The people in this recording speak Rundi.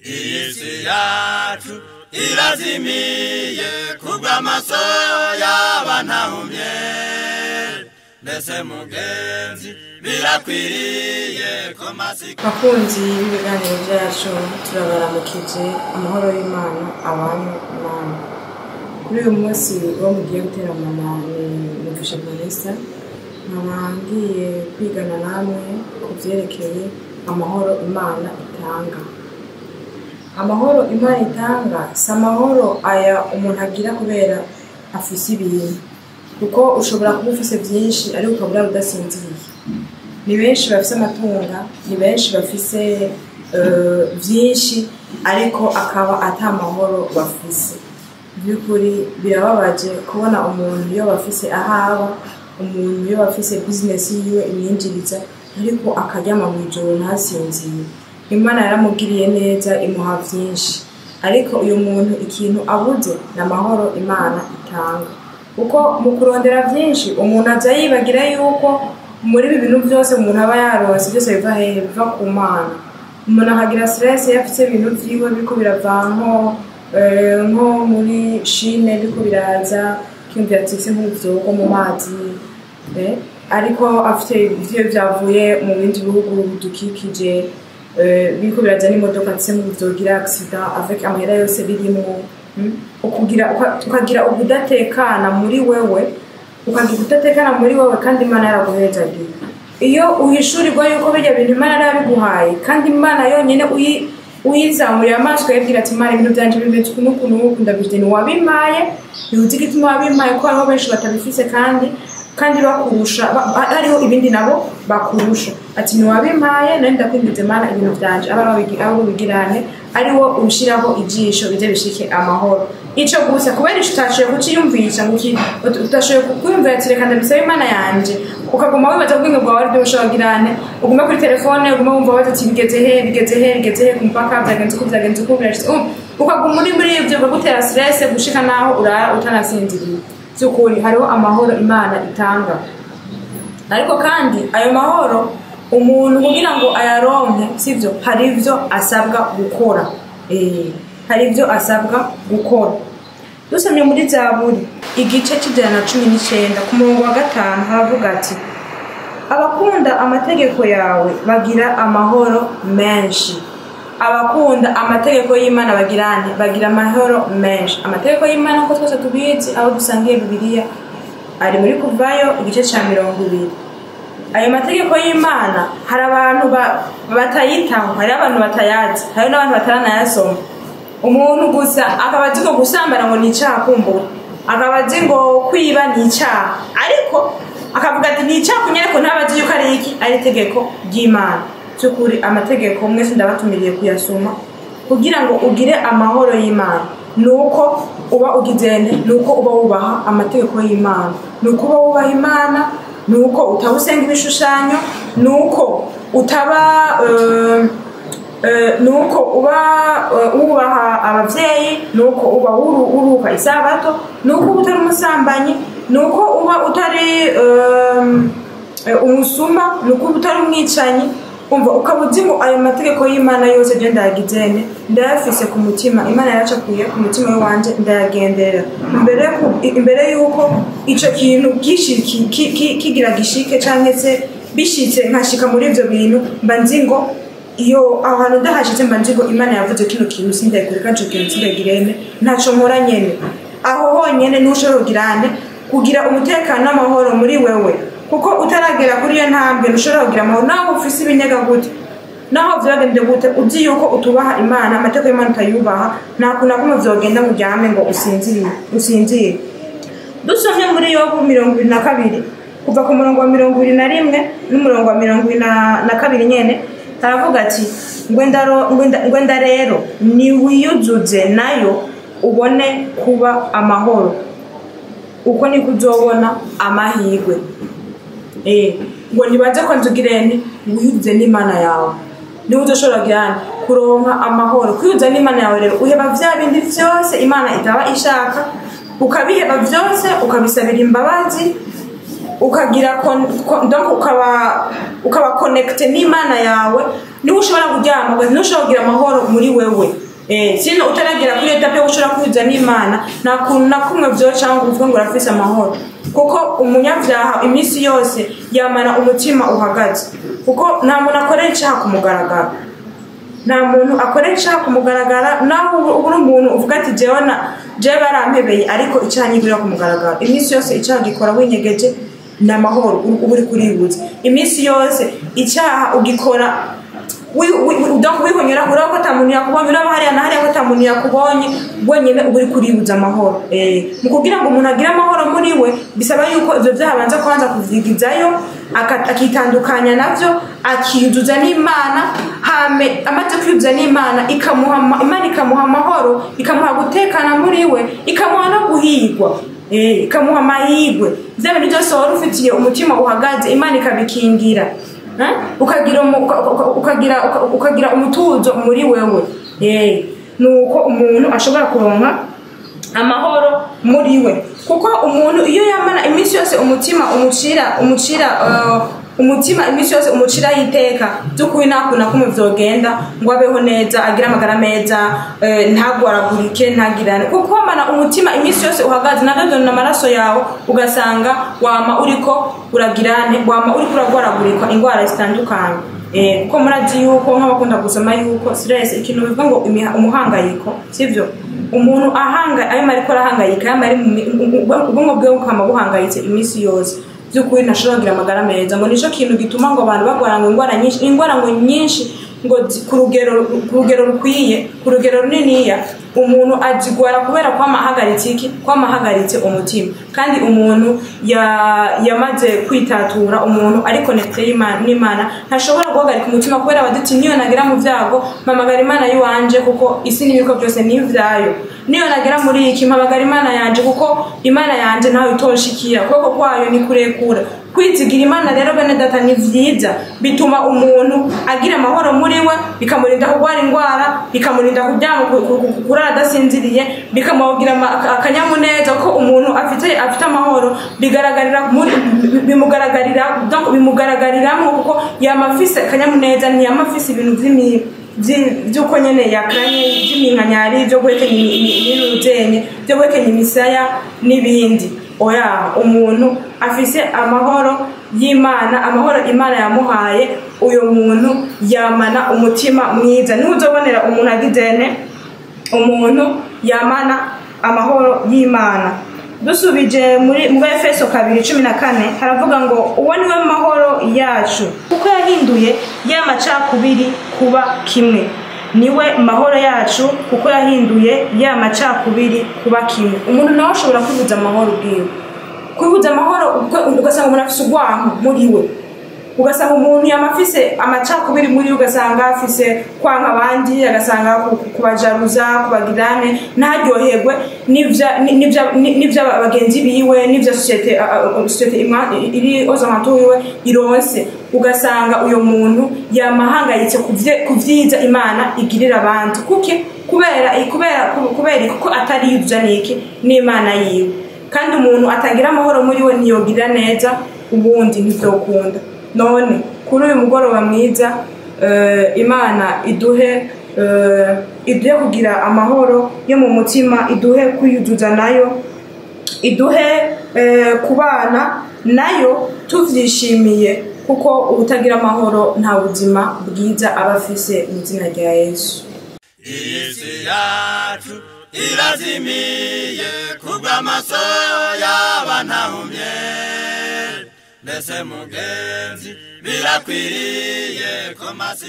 Iyi si yacu irazimiye kubw'amaso y'abantahumye. Mbese mugenzi, birakwiriye ko masiko. Bakunzi b'ibiganiro byacu, turabaramukije. Amahoro y'Imana abantu namwe. Kuri uyu munsi uwo mugiye guteramana ni Mugisha Vanessa, nkaba ngiye kwigana namwe ku byerekeye amahoro Imana itanga. Amahoro Imana itanga si amahoro aya umuntu agira kubera afise ibintu, kuko ushobora kuba ufise byinshi ariko ukabura udasinziriye. Ni benshi bafise amatunga, ni benshi bafise byinshi, ariko akaba ata mahoro bafise. By'ukuri birababaje kubona umuntu iyo bafise ahaba, umuntu iyo bafise bizinesi yiwe imwinjiriza, ariko akaryama mu ijoro ntasinzire. Imana yaramugiriye neza, imuha byinshi, ariko uyu muntu ikintu abuze ni amahoro Imana itanga, kuko mu kurondera byinshi umuntu aza yibagira yuko muri ibi bintu byose umuntu aba yaronse, byose biva hehe? Biva ku Mana. Umuntu akagira stress iyo afise ibintu vyiwe biriko birava nko muri Chine, biriko biraza, kiyumvira ati: "Se nk'uvyogwa mu mazi?" Ariko afite ivyo vyavuye mu bindi bihugu bidukikije, biriko biraza n'imodoka, ati: "Se nk'uvyogira accident avec amahera yose birimwo?" Ukugira ukagira ubudatekana muri wewe, ukagira ubudatekana muri wewe, kandi Imana yaraguhezagiye. Iyo uhishurirwa yuko birya bintu Imana yarabiguhaye, kandi Imana yonyine uyizamuriye amaso, ukayibwira ati: "Imana, ibintu byanje bimeze uku n'uku n'uku, ndabifite, ntiwabimpaye, ntiwuzi igituma wabimpaye, ko hariho benshi batabifise kandi bakurusha, hariho ibindi nabo bakurusha." Ati: "Ntiwabimpaye, nari ndakwingize Mana, ibintu byanje aba abo bigirane ariwo ubishiraho ijisho, bize bishike amahoro." Ico gusa kubera ico utashoboye kuciyumvisha, ngo utashoboye kukwiyumvira ati: "Reka ndabisaba Imana yanje," ukaguma wibaza ubwenge bwawe aribyo bushobora kugirane, ugume kuri telefone, ugume wumva wabaza ati: "Bigeze he? Bigeze he? Bigeze he ku mupaka? Byagenze uko, byagenze uko, birashitse?" Ukaguma uri muri ibyo, bikagutera stress gushika naho urara utanasinziriye. By'ukuri hariho amahoro Imana itanga, ariko kandi ayo mahoro umuntu kugira ngo ayaronke, sibyo, hari ibyo asabwa gukora. Hari ibyo asabwa gukora. Dusomye muri Zaburi igice c'119 ku murongo wa 5, haravuga ati: "Abakunda amategeko yawe bagira amahoro menshi." Abakunda amategeko y'Imana bagira nte? Bagira amahoro menshi. Amategeko y'Imana, nkuko twese tubizi, aho dusangiye Bibiliya, ari muri Kuvayo igice ca 20. Ayo mategeko y'Imana hari abantu batayitaho, hari abantu batayazi, hari n'abantu bataranayasoma. Umuntu gusa akaba azi ngo gusambana ngo ni icyaha, kumbura akaba azi ngo kwiba ni icyaha, ariko akavuga ati: "Ni icyaha kunyere," ko ntaba azi yuko ari iki? Ari itegeko ry'Imana. By'ukuri amategeko mwese ndabatumiriye kuyasoma. Kugira ngo ugire amahoro y'Imana ni uko uba ugizene, ni uko uba wubaha amategeko y'Imana, ni uko uba wubaha Imana, ni uko utaba usenga ibishushanyo, ni uko utaba ni uko uba wubaha ababyeyi, ni uko uba uruka isabato, ni uko uba utari umusambanyi, ni uko uba utari umusuma, ni uko uba utari umwicanyi. Umva, ukaba uzi ngo ayo mategeko y'Imana yose je ndayagizene, ndayafise ku mutima, Imana yaracakuye ku mutima w'iwanje, ndayagenderera. Imbere y'uko ico kintu kigira gishike, canke se bishitse nkashika muri ivyo bintu, mba nzi ngo iyo aho hantu ndahashitse, mba nzi ngo Imana yavuze kino kintu sindayikore, kandi ico kintu sindagirene, ntaco nkora nyene. Aho honyene ntushobora kugirane kugira umutekano n'amahoro muri wewe, kuko utaragera kuri iyo ntambwe ntushobora kugira amahoro. Naho ufise ibinyaga gute, naho vyagende gute, uzi yuko utubaha Imana, amategeko y'Imana utayubaha, nta kuntu na kumwe vyogenda ngo uryame ngo usinzire, usinzire. Dusomye muri Yobu 22, kuva ku murongo wa 21 n'umurongo wa 22 nyene, haravuga ati: "Ngwenda rero niwiyuzuze nayo, ubone kuba amahoro, uko niko uzobona amahirwe." Ngo nibaze ko nzugirene wiyuzuze n'Imana yawe, niwe uzoshobora kugira kuronka amahoro. Kwiyuzuza n'Imana yawe rero, uheba vya bindi vyose Imana itaba ishaka, ukabiheba vyose, ukabisabira imbabazi, ukagira donc ukaba connecté n'Imana yawe. Niho ushobora kuryama, niho ushobora kugira amahoro muri wewe. Sino utaragera kuri étape yo ushobora kwihuza n'Imana, nta kuntu na kumwe vyoca ngo uvuge ngo urafise amahoro, kuko umunyabyaha iminsi yose yamara umutima uhagaze, kuko nta muntu akorera icaha ku mugaragaro. Nta muntu akorera icaha ku mugaragara, naho uba uri umuntu uvuga ati jewe na jewe barampebeye, ariko icaha ntigurira ku mugaragaro. Iminsi yose icaha gikora winyegeje, ni amahoro uba uri kuribuza. Iminsi yose icyaha ugikora donc wihonyora, uraba ko ata muntu yakubonye, uraba hariya na hariya ko ata muntu yakubonye, wenyine uba uri kuribuza amahoro. Mu kugira ngo umuntu agire amahoro muri we, bisaba yuko ivyo vyaha abanza kubanza kuvyigizayo, akitandukanya navyo, akiyuzuza n'Imana. Hame amaze kwiyuzuza n'Imana, Imana ikamuha amahoro, ikamuha gutekana muri we, ikamuha no guhigwa, ikamuha amahirwe. Vya bintu byose wari ufitiye umutima uhagaze, Imana ikabikingira. Ukagira umutuzo muri wewe. Nuko umuntu ashobora kuronka amahoro muri we, kuko umuntu iyo yamana iminsi yose umutima umucira umutima iminsi yose umucira iteka, by'ukuri nta kuntu na kumwe vyogenda ngo abeho neza, agire amagara meza, ntagwaragurike, ntagirane, kuko wamana umutima iminsi yose uhagaze, navyo amaraso yawe, ugasanga wama uriko uragirane, wama uriko uragwaragurika ingwara zitandukanye. Kuko murazi yuko nk'abakunda gusoma yuko stress, ikintu bivuga ngo umuhangayiko, sivyo? Umuntu ahanga ayo ariko arahangayika, yama ari ubwonko bwiwe bukama buhangayitse iminsi yose, by'ukuri ntashobora kugira amagara meza. Ngo nico kintu gituma ngo abantu bagwara ngo ingwara nyinshi, ingwara ngo nyinshi ngo ku rugero rukwiye, ku rugero runiniya umuntu azigwara kubera kwama ahagaritse iki, kwama ahagaritse umutima. Kandi umuntu yamaze kwitatura, umuntu ari connecté n'Imana, ntashobora guhagarika umutima, kubera baduti niyo nagera mu vyago mpamagara Imana yiwanje, kuko isi n'ibiriko byose ni ivyayo. Niyo nagera muri iki, mpamagara Imana yanje, kuko Imana yanje ntawe itoshikira, ukuboko kwayo ni kurekura. Kwizigira Imana rero, bene data, ni vyiza, bituma umuntu agira amahoro muri we, bikamurinda kurwara indwara, bikamurinda kuryama, kurara adasinziriye, bikamugira akanyamuneza, ko umuntu afite amahoro bigaragarira muri bimugaragarira, donc bimugaragariramo, kuko yama afise akanyamuneza, ntiyama afise ibintu vy'uko nyene yakranye, vy'iminkanyari, vyo guhekenya imiruzenye, vyo guhekenya imisaya n'ibindi. Oya, umuntu afise amahoro y'Imana, amahoro Imana yamuhaye, uyo muntu yamana umutima mwiza. Niwe uzobonera umuntu agizene, umuntu yamana amahoro y'Imana. Dusubije muri mu Efeso 2:14, haravuga ngo uwo niwe mahoro yacu, kuko yahinduye ya macakubiri kuba kimwe. Niwe mahoro yacu, kuko yahinduye ya macakubiri kuba kimwe. Umuntu nawe ashobora kwibuza amahoro ubwiwe, kwibuza amahoro, ugasanga umuntu afise urwanko muri we, ugasanga umuntu yama afise amacakubiri muri we, ugasanga afise kwanka abandi, agasanga kubajaruza, kubagirane, ntaryoherwe n'ivya bagenzi biwe, n'ivya société iri aux alentours yiwe ironse. Ugasanga uyo muntu yamahangayitse ku vyiza Imana igirira abandi, kuki? Kubera kuko atari yivya niki n'Imana yiwe. Kandi umuntu atagira amahoro muri we ntiyogira neza ubundi, ntivyokunda. None kuri uyu mugoroba mwiza, Imana iduhe kugira amahoro yo mu mutima, iduhe kwiyuzuza nayo, iduhe kubana nayo tuvyishimiye, kuko ubutagira amahoro nta buzima bwiza aba afise, mu izina rya Yesu. Iyi si yacu irazimiye kubw'amaso y'abantahumye. Mbese mugenzi, birakwiriye ko masi